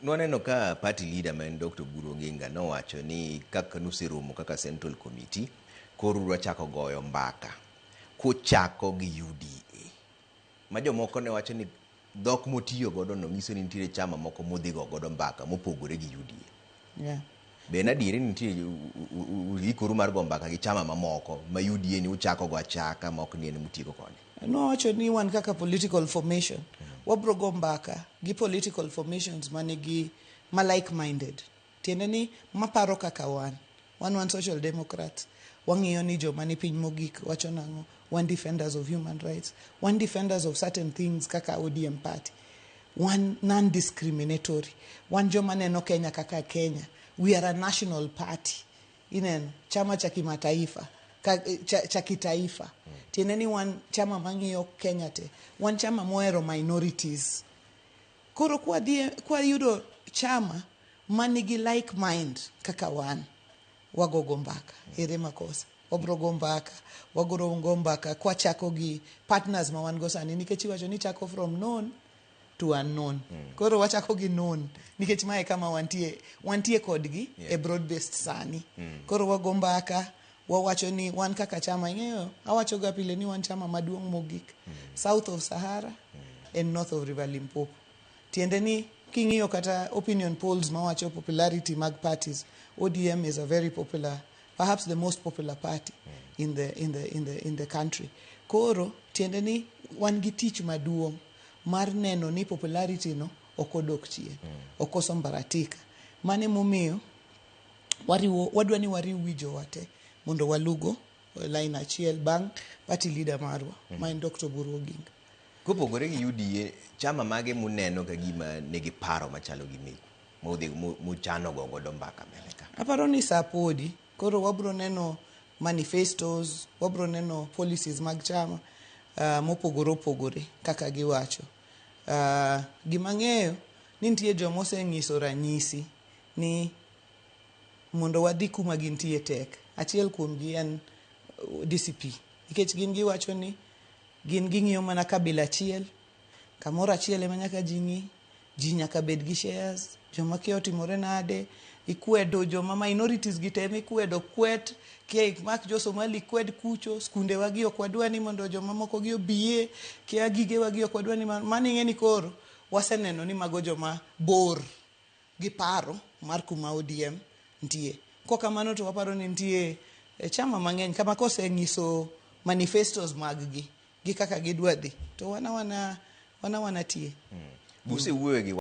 Nwaneno ka party leader ma en Dr. Oburu Oginga nowacho ni kaka nuseromo kaka Central Committee, koro udwa chako goyo mbaka kuchako gi UDA. Ma jomoko ne wacho ni dhok motiyo godo no nyiso ni nitiere chama moko modhi go godo mbaka mopogore gi UDA. Be en adieri ni nitie uikoru mar go mbaka gi chama mamoko ma UDA ni uchako go achaka ma ok ni en mutieko kode? Nowacho ni wan kaka political formation wabro go mbaka gi political formations manigi ma like minded, tiende ni maparo kaka wan. Wan social democrats, wang'iyo ni joma ni piny mogik wacho nang'o, wan defenders of human rights, wan defenders of certain things kaka ODM party, wan non-discriminatory, wan joma neno Kenya kaka Kenya. We are a national party, ineno chama cha kimataifa cha kitaifa. Tiende ni wan chama mang'iyo Kenya te, wan chama mohero minorities. Koro kwayudo chama manigi like mind kaka wan, wagogo mbaka. Ere makosa? Wabro go mbaka, wagoro go mbaka kwachako gi partners ma wan go sani, nikech iwacho ni chako from known to unknown. Koro wachako gi known nikech mae kama wantie, wantie kodgi e broad based sani. Koro wago mbaka, wawacho ni wan kaka chama, ing'eyo awacho ga pile ni wan chama maduong' mogik south of Sahara and north of River Limpopo. Tiende ni king'iyo kata opinion polls mawacho popularity mag parties, ODM is a very popular, perhaps the most popular party in the country. Koro tiende ni wan gi tich maduong' mar neno ni popularity no ok odok chien, ok osambaratika. Mano emomiyo wariwo, wadwa ni wariw wi jowa te mondo walugo line achiel bang' party leader marwa ma en Dr. Oburu Oginga. Kopogore gi UDA, chama mage muneno ka gima nigi paro machalo gi meku modhi muchano go godo mbaka mbele ka? Aparo ni sa podi, koro wabro neno manifestos, wabro neno policies mag chama mopogore opogore kaka giwacho. Gima ng'eyo ni nitie joma oseng'iso ranyisi ni mondo wadhi kuma gintie tek. Achiel kuomgi en DCP, nikech gin giwacho ni gin ging'iyo mana kabila achiel, kamoro achiel ema nyaka ji ng'i, ji nyaka bed gi shares, joma kia otimore nade, ikwedo joma minorities gi te ikwedo kwet, kia imak jo Somali kwed kucho, skunde wagi ok wadwa ni mondo joma moko gi obiye, kia gigewa gi ok wadwa ni mano. Ing'e ni koro waseneno ni mago joma bor gi paro mar kuma ODM nitie. Kok kamano to waparo ni nitie chama mang'eny kama koseng'iso manifestos mag gi gi kaka gidwa dhi to wana tie. Busewuoyo gi